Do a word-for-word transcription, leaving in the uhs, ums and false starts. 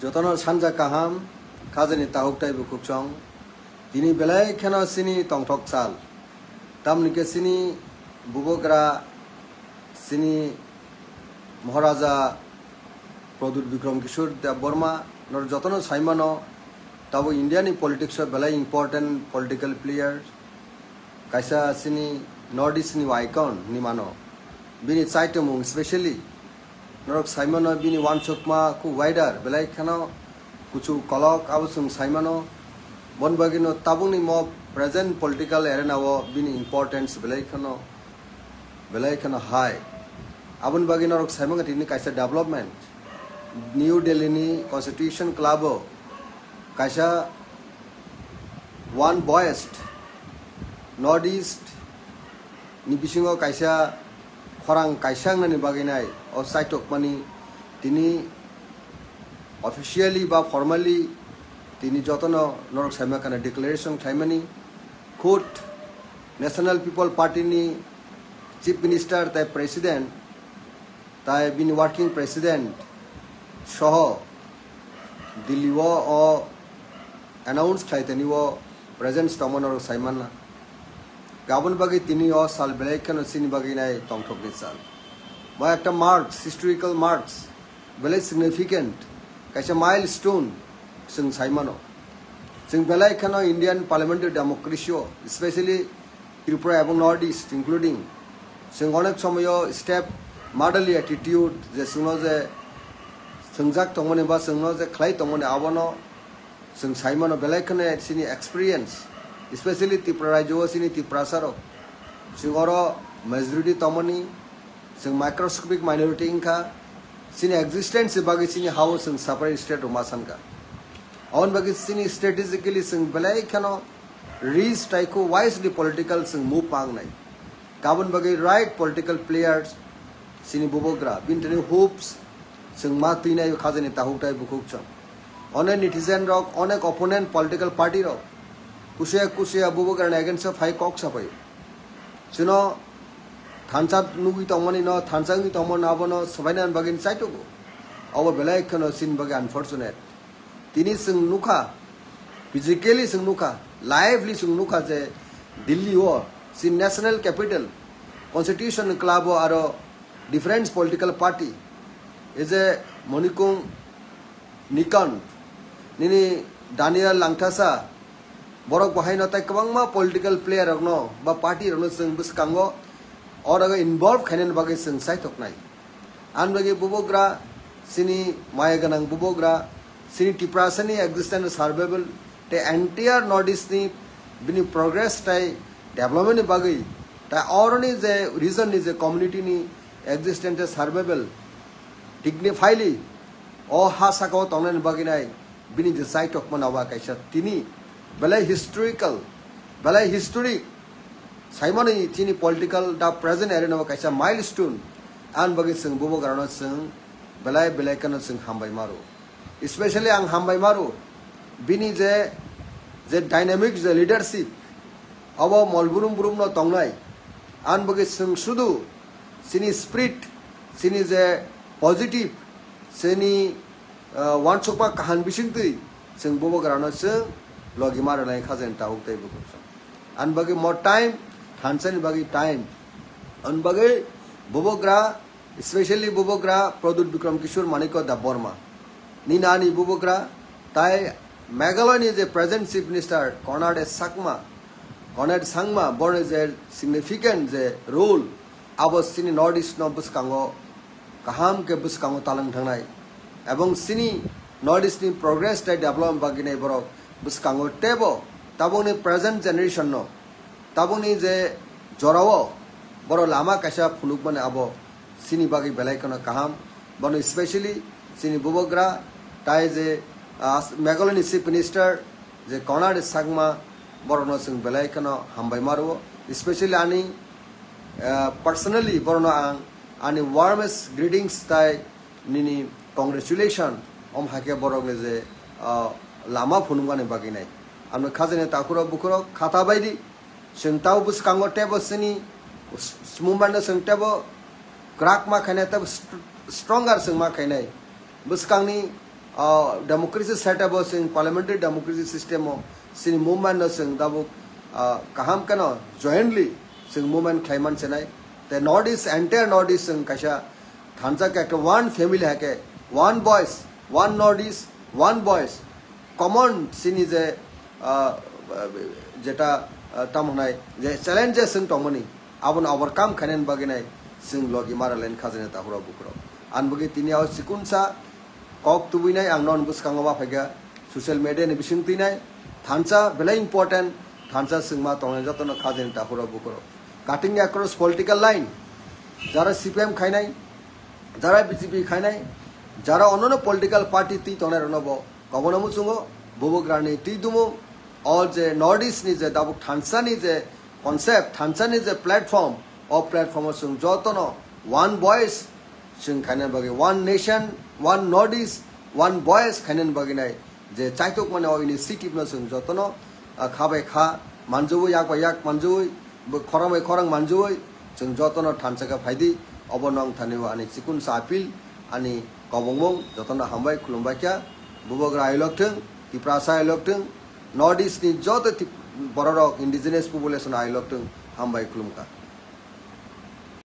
Jotono sanja kaham, khajani tahuk tei bukhukchong. Tini belai kheno chini tongthok sal. Tamni khe chini bubagra, chini Maharaja Pradyut Bikram Kishore Debbarma, nor jotono saimano, tabo India ni politics o belai important political player, kaisa chini North East ni icon ni mano. Bini chaitomung specially norok saimano bini wansukma khu wider belai kheno kuchuk kolok abo chwng saimano. Bon bagino tabukni mo present political arena o bini importance belai kheno belai kheno high. Aboni bagwi norok saimano tini kaisa development. New Delhi ni Constitution Club o kaisa one voiced North East ni bisingo kaisa khorang kaisa wngnani bagwi nai o chaitokmani tini officially ba formally tini jotono norok saima kana declaration khlaimani khud National People Party ni Chief Minister tai President tai bini working president soho Delhi o, o announce khlai tani o presence tongmano rok saimanna. Gabon bagwi tini o sal belai kheno chini bagwi nai tongthokni sal. Bo ekta marks, historical marks, belai significant, kaisa milestone chwng saimano. Chwng belai kheno Indian parliamentary democracy o, especially Tripura ebong North East including, chwng onek somoyo step motherly attitude je chwngno je swngjak tongmani ba chwngno je khlai tongmani abono chwng saimano belai kheno chini experience, especially Tripura rajyo o chini Tiprasa rok chwng oro majority tongmani, chwng microscopic minority wngkha, chini existence bagwi chini ha o chwng separate state rwma sankha. Aboni bagwi chini strategically chwng belai kheno rich tei kho wisely political chwng move ma wngnai. Gabon bagwi right political players chini bubagra bini thani hopes chwng ma twinai khajani tahuk tai bukhuk chwng. Onek netizen rok, onek opponent political party rok kusiya kusiya bubagrani against o phai kok sapai. Chwno thansa nugwi tongmani no, thansa wngwi tongmani abono swbaina bagwi chaitugo. Obo belai kheno chini bagwi unfortunate. Tini chwng nukha, physically chwng nukha, lively chwng nukha je Delhi o si National Capital, Constitution Club o aro different political party, ei je Manikung Nikon, nini Daniel Langthasa, borok bahaino tai kwbangma political player rokno ba party rokno chwng bwskango oro involve khainani bagwi chwng saithoknai. Ani bagwi bubagra, chini maya gwnang bubagra, chini Tiprasani existence survival tei entire North East ni bini progress tei development ni bagwi, tai oroni je region ni je community ni existence tei survival dignifyly o ha saka o tongnani bagwi nai bini je chaitokma nawa kaisa tini belai historical, belai historic saimani chini political da present arena o kaisa milestone. Ani bagwi chwng bubagrano chwng belai belai kheno chwng hambai maro, especially ang hambai maro bini je je dynamic je leadership abo molburum burumno tongnai. Ani bagwi chwng sudu chini spirit, chini je positive, chini ah, wansukma kaham bisingtwi chwng bubagrano chwng logi ma rwnai khajani tahuk tei bukhukchwng. Ani bagwi mo time, thansani bagwi time. Ani bagwi bubagra, especially bubagra Pradyut Bikram Kishore Manikya Debbarma. Nini ani bubagra, tai Meghalaya ni je present Chief Minister Conrad S Sangma, Conrad Sangma, borni je significant je role, abo chini North East no bwskango kaham khe bwskango talang thangnai, ebong chini North East ni progress tei development bagwi nai borok bwskango teibo tabukni present generation no tabukni je jorao borok lama kaisa phunukmani abo chini bagwi belai kheno kaham. Bono specially chini bubagra tai je, ah, Meghalaya ni Chief Minister je Conrad Sangma borokno chwng belai kheno hambai maro, especially ani, ah, personally borokno ang ani warmest greetings tai nini congratulation om hakhe borokni je, ah, lama phunukmani bagwi nai. Ano khajani takhurok bukhurok khata baidi chwng tabo bwskango teibo chini movement no chwng teibo kwrak ma khainai teibo st-, stronger chwng ma khainai. Bwskangni Ah, democracy setup o chwng parliamentary democracy system o chini movement no chwng tabuk, ah, kaham keno jointly chwng movement khlaiman chenai. Te North East, entire North East chwng kaisa thansa khe ekta one family hai khe, one voice, one North East, one voice. Common chini je, ah, jeta, ah, tamo hwnai je challenges chwng tongmani, abono overcome khainani bagwi nai chwng logi mara len khajani tahura bukurok. Ani bagwi tini o chikunsa kok tubuinai ang non bwskango ma phaikha, social media ni bising twinai, thansa belai important, thansa chwngma tongnai jotono khajani tahura bukurok. Cutting across political line, jara C P M khainai, jara B J P khainai, jara onnono political party twi tongnai rokno bo kobono muchungo, bubagrani twi dumo, all je North East ni je tabuk thansa ni je concept, thansa ni je platform, o platform o chwng jotono one voice, chwng khaina bagwi one nation, one North East, one voice khaina bagwi nai je chaitok mani o initiative no chwng jotono, ah, kha bai kha manjui, yak bai yak manjui, bo khorang bai khorang manjui, chwng jotono thansa khe phaidi. Obo nong thani o ani chikunsa appeal, ani kobongmung jotono hambai khulumbai kha. Bubagra ailok thung, Tiprasa ailok thung, North East ni joto Tip-, bororok indigenous population ailok thung, hambai khulumkha.